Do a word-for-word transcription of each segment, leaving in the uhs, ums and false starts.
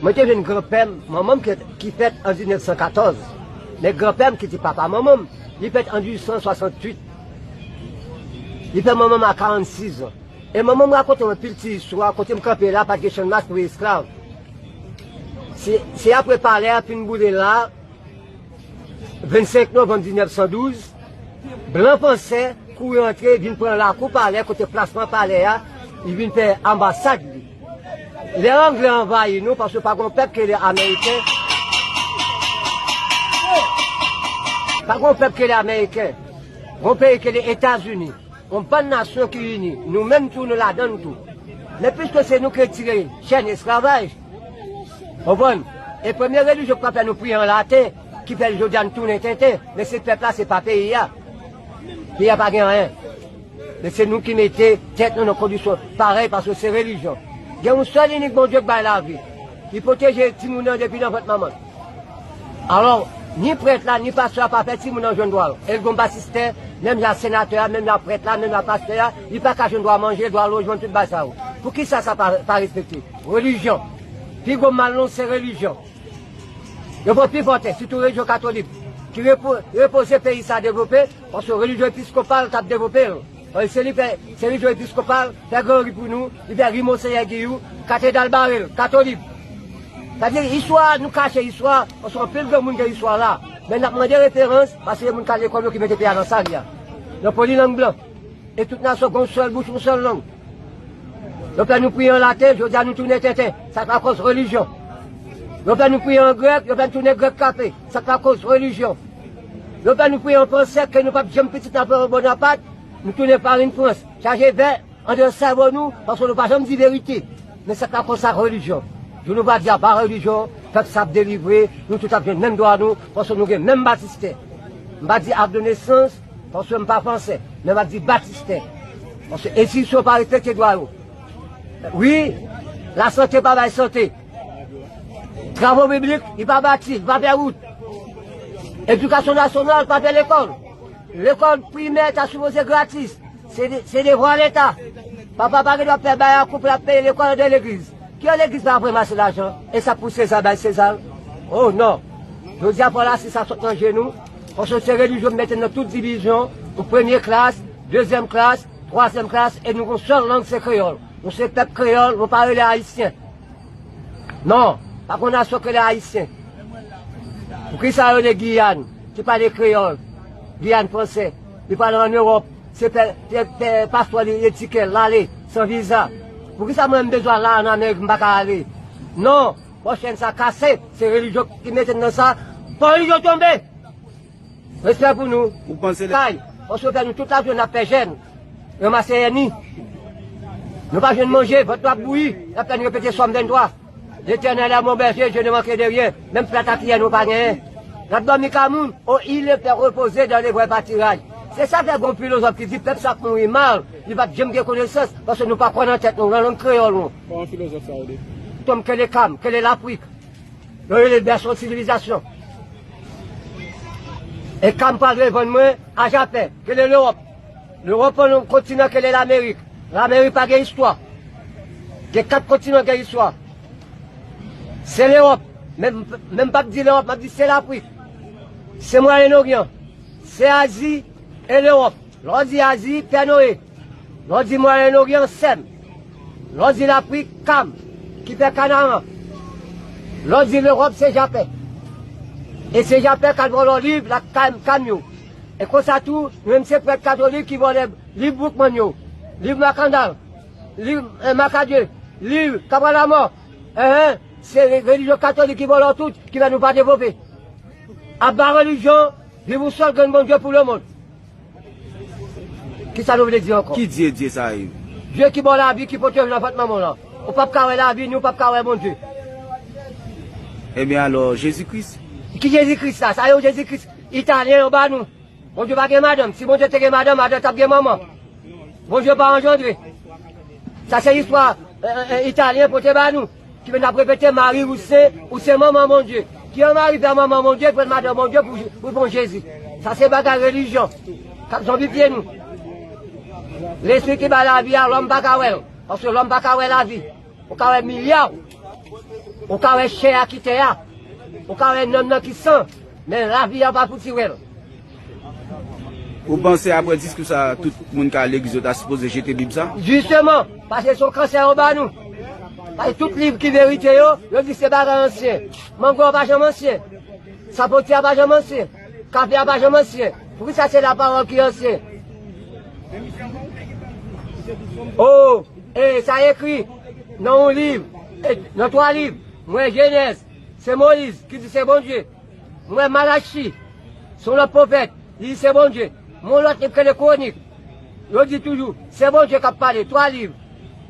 Mwen te jwenn granpè m, manman m ki, ki fèt an diznèf san katòz. Men granpè m ki te papa manman m, li fèt an dizuit san swasanntuit. Li fè manman m a karannsis an. E manman m rakonte m anpil ti istwa, kote m kanpe la, pa t gen chanmas pou esklav. Se, se apre palè a fin boule la, vennsenk novanm diznèf san douz, blan fransè kouri antre, vin pran lakou palè, kote plasman palè a, li vin fè anbasad li. Lè Anglè anvayi nou, paske pa gon pèp ki rele Ameriken, pa gon pèp ki rele Ameriken, gon peyi ki rele Etazini. Yon bann nasyon ki ini, nou menm tou, nou ladan l tou. Men piske se nou ki retire chèn esklavaj, konprann? E premye relijyon ki pa fè nou priye an laten, ki fè jodi a nou tounen tenten. Men se pèp la, se pa peyi a. Peyi a pa gen anyen. Men se nou ki mete tèt nou nan kondisyon parèy, paske se relijyon. Gen yon sèl inik Bondye k bay lavi. Li pwoteje timoun nan depi nan vant manman l. Alò, ni prèt la, ni pastè a pa fè timoun nan jwenn dwa yo. E l gon batistè, menm jan senatè a, menm jan prèt la, menm jan pastè a, li pa ka jwenn dwa manje, dwa lojman, tout bagay sa yo. Poukisa sa pa, pa respekte? Relijyon. Pi gwo mal nou, se relijyon. Yo fè pi fò tè, sitou relijyon katolik, ki repo-, repoze peyi sa devlope, paske relijyon episkopal k ap devlope l. Paske se li fè, se relijyon episkopal, fè Gran Ri pou nou, li fè Ri Monseyè Giyou, Katedral Baril, katolik. Sa vle di, istwa, nou kache istwa, paske anpil granmoun gen istwa la. Men n ap mande referans, paske se moun k al lekòl yo ki mete peyi a nan sa li a. Nan polilang blan. E tout nasyon gon sèl bouch, yon sèl lang. Yo fè nou priye an laten, jodi a nou tounen tenten. Sa k lakòz relijyon. Yo fè nou priye an grèk, yo fè nou tounen grèk kafe. Sa k lakòz relijyon. Yo fè nou priye an fransè, ke nou p ap janm pitit nan peyi Bonapat, nou tounen farin frans. Chaje vè andedan sèvo nou, paske nou pa janm di verite. Men sa k lakòz sa relijyon. Jou nou va di apa relijyon, pèp sa ap delivre, nou tout ap jwenn menm dwa nou, paske nou gen menm batistè. M pa di ak de nesans, paske m pa fransè, men m ap di batistè. Paske enstitisyon pa respekte dwa yo. Wi, lasante pa bay sante. Travo piblik, li pa bati, li pa fè wout. Edikasyon nasyonal pa fè lekòl. Lekòl primè ta sipoze gratis. Se de-, se devwa Leta. Papa pa gen dwa fè bayakou pou l ap peye lekòl de legliz. Ki legliz pa ap ranmase lajan? E sa pou Seza bay Seza? Oh non. Jodi a fò lasi sa sot nan je nou. Paske se relijyon mete nan tout divizyon. Ou premye klas, dezyèm klas, twazyèm klas, e nou gon sèl lang se kreyòl. Nou se pèp kreyòl, nou pa rele ayisyen. Non, pa gon nasyon ki rele ayisyen. Poukisa yo rele Giyàn, ki pale kreyòl, Giyàn fransè, li pale ann Ewòp, se pè, pè, pè, paspò li, li etike l, l ale, san viza. Poukisa mwen m bezwen al la ann Amerik, m pa ka ale? Non, pòch chèn sa kase, se relijyon ki mete n nan sa, fò relijyon tonbe! Respè pou nou. Ou panse lè- Kay, paske w fè nou tout lajounen n ap fè jèn, ranmase èni. Nou pa jwenn manje, vant nou ap bouyi, n ap fè n repete Sòm venntwa. L'Éternel est mon berger, je ne manquerai de rien. Menm plat a kiyè nou pa genyen. N ap dòmi kay moun, oh, il le fait reposer dans les verts pâturages. Se sa fè gon filozòf ki di pèp sa ap mouri mal, li p ap janm gen konesans, paske nou pa kwè nan tèt nou, nan lang kreyòl nou. Kòman filozòf sa yo di? Tom, kele Kam, kele Lafrik. Yo rele l bèso sivilizasyon. E Kam pral revann mwen a Japè, kele Lewòp. Lewòp an yon kontinan kele Lamerik. Lamerik pa gen istwa. Gen kat kontinan gen istwa. Se Lewòp. Men, men m p ap di Lewòp, m ap di se Lafrik. Se Mwayen Oryan. Se Azi e Lewòp. Lè w di Azi, Pè Noye. Lè w di Mwayen Oryan, Sèm. Lè w di Lafrik, Kam, ki fè Kanaran. Lè w di Lewòp, se Japè. E se Japè k al vòlò liv la Kam, Kam yo. E konsa tou, nou menm se prèt katolik ki vòlè liv Boukman yo, liv Makandal, liv, eh, Makadye, liv Kabralamò. Enhen, se re-, relijyon katolik ki vòlò tout, ki fè nou pa devlope. Aba relijyon, viv yon sèl grenn Bondye pou lemonn. Kisa nou vle di ankò? Ki Dye, Dye sa ye? Dye ki ba w lavi, ki pote w nan vant manman w lan. Ou p ap ka wè lavi, ni ou p ap ka wè Bondye. Ebyen alò, Jezi Kris? Ki Jezi Kris sa? Sa yo Jezi Kris italyen yo ba nou. Bondye pa gen madanm. Si Bondye te gen madanm, madanm t ap gen manman. Bondye pa anjandre. Sa se istwa, eh, eh, eh, italyen pote ba nou. Ki vin ap repete, Mari, ou se, ou se manman Bondye. Ki an Mari fè manman Bondye, pran madanm Bondye pou, pou pran Jezi? Sa se bagay relijyon k ap zonbifye nou. Lespri ki bay lavi a, lòm pa ka wè l, paske lòm pa ka wè lavi. Ou ka wè milya. Ou ka wè chè a ki tè a, ou ka wè nanm nan ki san, men lavi a pa pou ti wè l. Ou panse apre diskou sa a, tout moun k al legliz yo ta sipoze jete Bib sa? Jisteman, paske se yon kansè yo ba nou. Paske tout liv ki verite yo, yo di se bagay ansyen. Mango a pa janm ansyen. Sapoti a pa janm ansyen. Kafe a pa janm ansyen. Poukisa se lapawòl ki ansyen? Oh, e sa ekri nan yon liv, e nan twa liv. Mwen Jenèz, se Moyiz ki di se Bondye. Mwen Malachi, se yon lòt pwofèt, li di se Bondye. Mwen yon lòt liv ki rele Kwonik, yo di toujou se Bondye k ap pale, twa liv.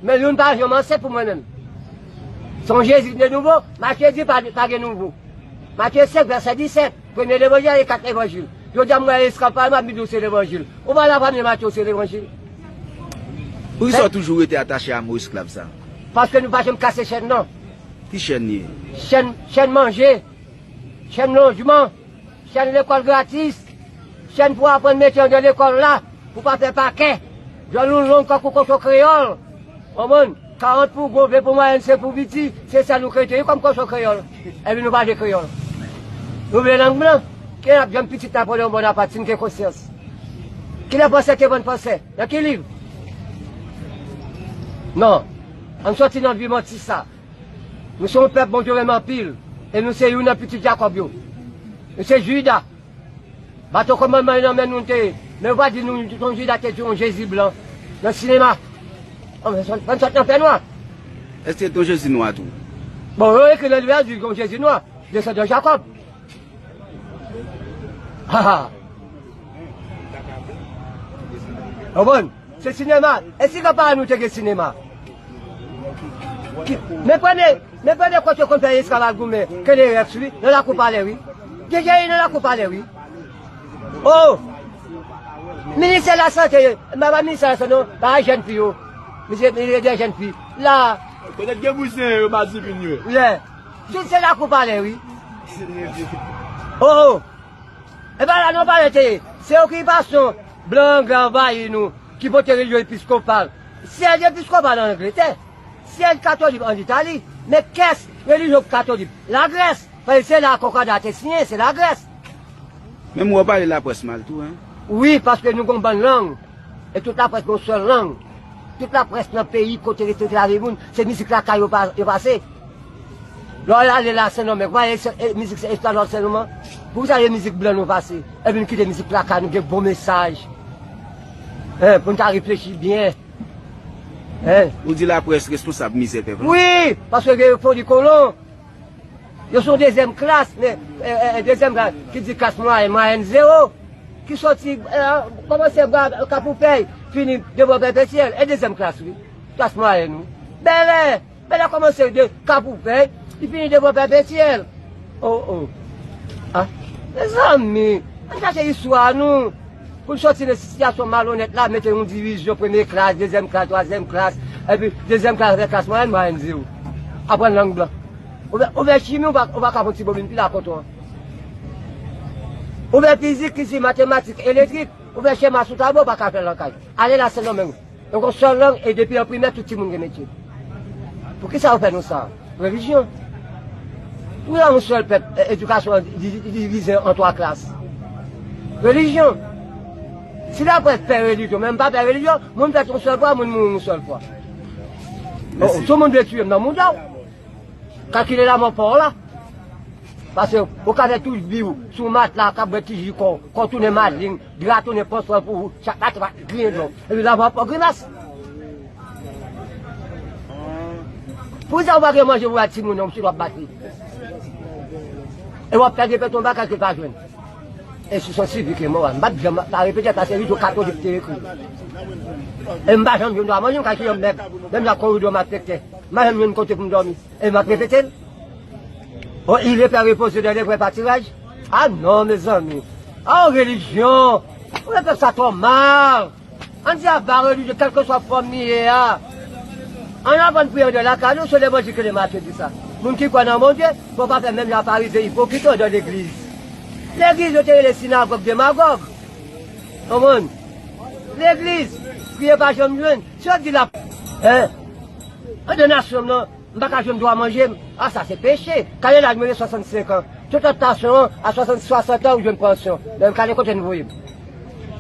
Men youn pa janm ansyen pou mwen menm. Se yon Jezi ki te nouvo, Matye di pa, pa gen nouvo. Matye senk, vèsè disèt, premye levanjil e kat levanjil. Jodi a m wè esklav pale, m ap di w se levanjil. Ou pa la premye Matye w se levanjil. Poukisa w toujou rete atache a mo esklav sa? Paske nou pa janm kase chèn nan. Ki chèn li ye? Chèn, chèn manje, chèn lojman, chèn lekòl gratis, chèn pou aprann mete anndan lekòl la, pou pa fè pakè. Djòl nou long kankou kochon kreyòl. Konprann? Karant pou gwo, ven pou mwayèn, se pou piti, se sa nou krete wi kòm kochon kreyòl. Epi nou pa vle kreyòl. Nou vle lang blan. Kilè n ap janm pitit Napoleyon Bonaparte si n gen konsyans? Kilè fransè te vann fransè? Nan ki liv? Non. Ann sòti nan vi manti sa. Nou se yon pèp Bondye renmen anpil, e nou se youn nan pitit Jakòb yo. Nou se Jida. Bato kòmandman yo nan men nou te ye. Men yo pa di nou yon Jida te di yon Jezi blan nan sinema. Ann sòt, ann sòt nan fènwa. Èske te yon Jezi nwa tou? Bon, yo ekri nan liv la di yon Jezi nwa, desandan Jakòb. Ha, ha. Konprann? Se sinema. Èske gran paran nou te gen sinema? Ki, men premye, men premye kote yo konn fè esklav al goumen, K D R F wi, nan lakou palè wi. Deja ye nan lakou palè wi. Oh! Ministè lasante, m pa ministè lasante non, pa jèn fi yo. Misye, misye de jèn fi. La. Kote gen bouzen yo, pa divin yo. Lè. Tout se lakou palè wi. Oh, oh. E pa la non palè te ye. Se okipasyon blan anglè anvayi nou, ki pote relijyon episkopal. Syèj episkopal an Angletè, syèj katolik an Itali, men kès relijyon katolik Lagrès, paske se la konkòda te siyen, se Lagrès. Menm ou pale laprès mal tou, en? Wi, paske nou gon bann lang. E tout laprès gon sèl lang. Tout laprès nan peyi kote rete travè moun, se mizik lakay yo pa, yo pase. Lè w ale la Sendomeng, w pa e, e mizik se esklav Sendomeng? Poukisa se mizik blan nou pase? Epi nou kite mizik lakay nou gen bon mesaj. Hein, pou n ta reflechi byen. Hein? Ou di laprès responsab mizè pèp la? Wi, paske gen foli kolon. Yo se yon dezyèm klas, men, e, e, e, dezyèm klas, ki di klas mwayèn, mwayèn zewo, ki soti, e, kòmanse bwa Kapoupèy, fini devan Pèpetyèl, e dezyèm klas, wi. Klas mwayèn, wi. Bèlè, Bèlè kòmanse de Kapoupèy, li fini devan Pèpetyèl. Oh, oh. Ah, mezanmi, ann chache istwa nou. Pou n sòti nan sitiyasyon malonèt la, mete yon divizyon, premye klas, dezyèm klas, twazyèm klas, epi dezyèm klas avèk klas mwayèn, mwayèn zewo. Aprann lang blan. Ou fè, ou fè chimi, ou pa, ou pa ka fè yon ti bobin pil a koton an. Ou fè fizik, kizik, matematik, elektrik, ou fè chema sou tablo, ou pa ka fè l nan kay. Ale la Sendomeng. Donk, yon sèl lang, e depi an primè, tout timoun gen metye. Poukisa yo fè nou sa? Relijyon. Poukisa yon sèl pèp, e, edikasyon an di-, di-, divize an twa klas? Relijyon. Si laprès pè relijyon, men m pa pè relijyon, moun fèt yon sèl fwa, moun mouri yon sèl fwa. Oh, oh, si yon moun vle tiye m nan mouda w. Kalkile lamò pa w la. Paske ou ka fè tout vi w sou matla, k ap bwè ti ji kò w, kò w tounen maleng, dra tounen panswèl pou ou, chak maten w ap griyen dlo. Epi lamò pa w grimas. Poukisa ou pa gen manje pou bay timoun nan, ou sot w ap bat li? E w ap fè repete yon bagay ke l pa jwenn. Enstitisyon sivik e moral. M pa t janm pa repete l paske li tou katolik te ekri. E m pa janm jwenn dwa manje, m kalkile m mèg. Menm jan koridò m ak sektè. M pa janm jwenn kote pou m dòmi. E m ap repete l. Oh, il est fait reposer dans les vrais pâturages. Ah non, mezanmi. Oh, relijyon. Ou fè pèp sa twò mal. Ann di aba relijyon, kèlkeswa fòm li ye a. Ann aprann priye anndan lakay nou, se levanjil ke Matye di sa. Moun ki kwè nan Bondye, fò w pa fè menm jan a Farizyen ipokrit yo anndan legliz. Legliz yo te rele sinagòg demagòg. Konprann? Legliz, priye pa janm jwenn. Si yo di la, hein? Anndan nasyon m nan, M pa ka jwenn dwa manje m. A, sa se peche. Gade laj mwen, swasannsenk an. Tout tantasyon an, a swasant, swasant an, ou jwenn pansyon. Men gade kote nou voye m.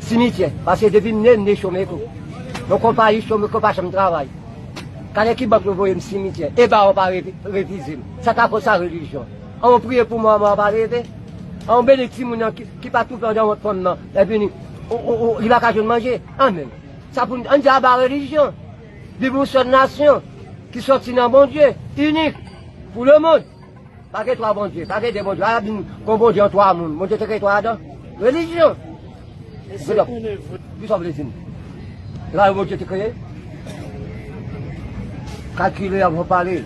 Simityè. Paske depi m ne, m ne chomeko. Yon konpayi chomeko pa janm travay. Gade ki bank nou voye m simityè. E ba ou pa refi-, refize m. Sa ka fè sa relijyon. An ou priye pou mò, mò pa leve. An ou beni timoun nan ki, ki pa toufe andan vant fanm nan. Epi ni, ou, ou, ou, li pa ka jwenn manje. Anmèn. Sa pou n, ann di aba relijyon. Viv yon sèl nasyon ki sòti nan Bondye, inik pou lemonn. Pa gen twa Bondye, pa gen de Bondye. A, vin gon Bondye an twa moun. Bondye te kreye twa adan. Relijyon. Kisa w vle di m? E pa yo Bondye te kreye? Kalkile anvan pale.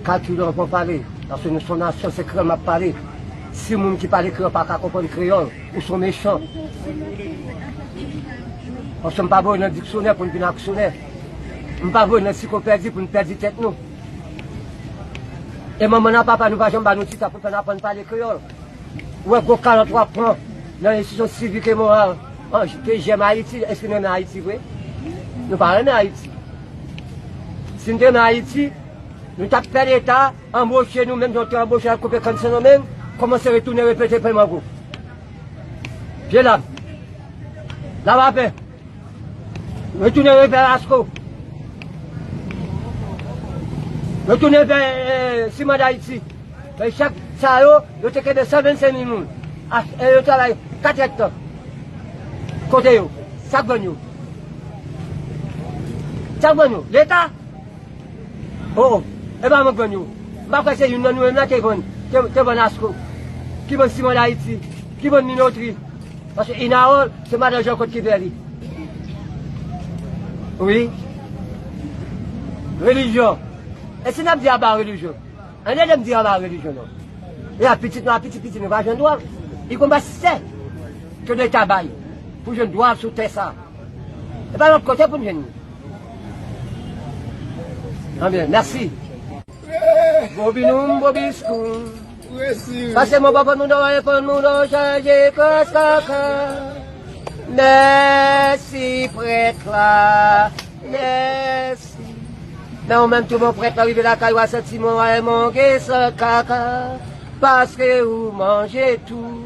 Kalkile anvan pale. Paske nou se yon nasyon, se kreyòl m ap pale. Si moun ki pale kreyòl pa ka konprann kreyòl, ou se yon mechan. Paske m pa voye nan diksyonè pou n vin aksyonè. M pa voye nan ansiklopèdi pou n pèdi tèt nou. E manman n ak papa nou pa janm ba nou ti tan pou fè n aprann pale kreyòl. Ou wè gwo kalòt w ap pran nan enstitisyon sivik e moral, an, ke jèm Ayiti, èske nou renmen Ayiti vre? Nou pa renmen Ayiti. Si n te renmen Ayiti, nou t ap fè Leta anboche nou, menm jan w te anboche al koupe kann Sendomeng, kòmanse retounen repete pèman gwo. Pye lab. Lavapen. Retounen vè Lasco. Retounen vè, eh, Siman Dayiti. Fè chak sa yo, yo te kenbe san vennsenk mil moun. Ach-, eh, yo travay kat èdtan. Kote yo? Sa k vann yo? Sa k vann yo? Leta? Oh, oh. E pa mwen k vann yo. M pa kwè se youn nan nou menm nan te vann, te, te vann Lasco. Ki vann Siman Dayiti. Ki vann Minotri. Paske Inawòl, se madan Jean Claude ki fè li. Wi. Relijyon. E si n ap di aba relijyon? Ann ede m di aba relijyon non. E a pitit nou, a pitit pitit nou pa jwenn dwa. Li konn ba sè ke Leta bay pou jwenn dwa sou tè sa. E pa lòt kote pou n jwenn li. Anbyen, mèsi. Bobi noum, bobi skoum. Pase mò pa fòt moun an, fòt moun an chaje kras kaka. Mèsi prèt la, mèsi. Men ou menm tou bon prèt la rive lakay ou a santi mò a manje san kaka. Paske ou manje tou.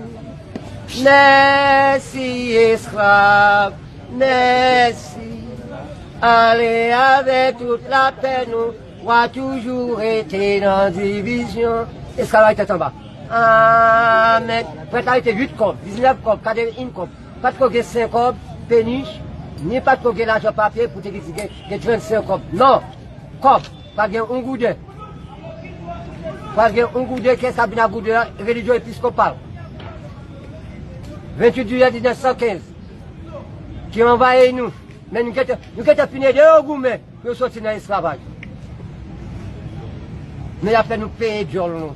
Mèsi esklav, mèsi. Ale avè tout lapè nou. W a toujou rete nan divizyon. Esklav tèt anba. Amèn. Prèt la rete uit kòb, diznèf kòb, katrevenn kòb. Pa t ko gen senk kòb, penich, ni pa t ko gen lajan papye pou te di gen, gen trannsenk kòb. Non. Kòb. Pa gen yon gouden. Pa gen yon gouden, kès k ap vin ak gouden an, relijyon episkopal. Venntuit jiyè diznèf san kenz. Ki anvayi nou. Men nou gentan, nou gentan fin ede yo goumen. Pou yo soti nan esklavaj. Men y ap fè nou peye dyòl nou.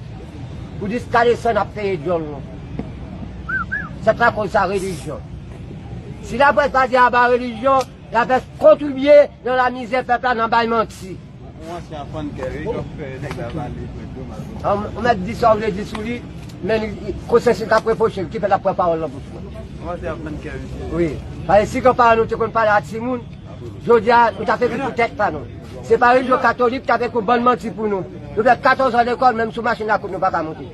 Pou jiska desann ap peye dyòl nou. Sèt lakoz sa relijyon. Si laprès pa di aba relijyon, y ap kontribye nan lamizè pèp la nan bay manti. Yon ansyen aprann kè wi, k ap fè nèg la pale prèt yo mal. An, ou mèt di sa w vle di sou li, men konsyans li k ap repwoche l, ki fè l ap pran pawòl nan bouch mwen. Yon ansyen aprann kè wi. Wi. Paske si granparan nou te konn pale a timoun, jodi a, nou t ap ekri pou tèt pa nou. Se pa relijyon katolik k ap ekri yon bann manti pou nou. Nou fè katòz an lekòl, menm sou machin lakout nou pa ka monte.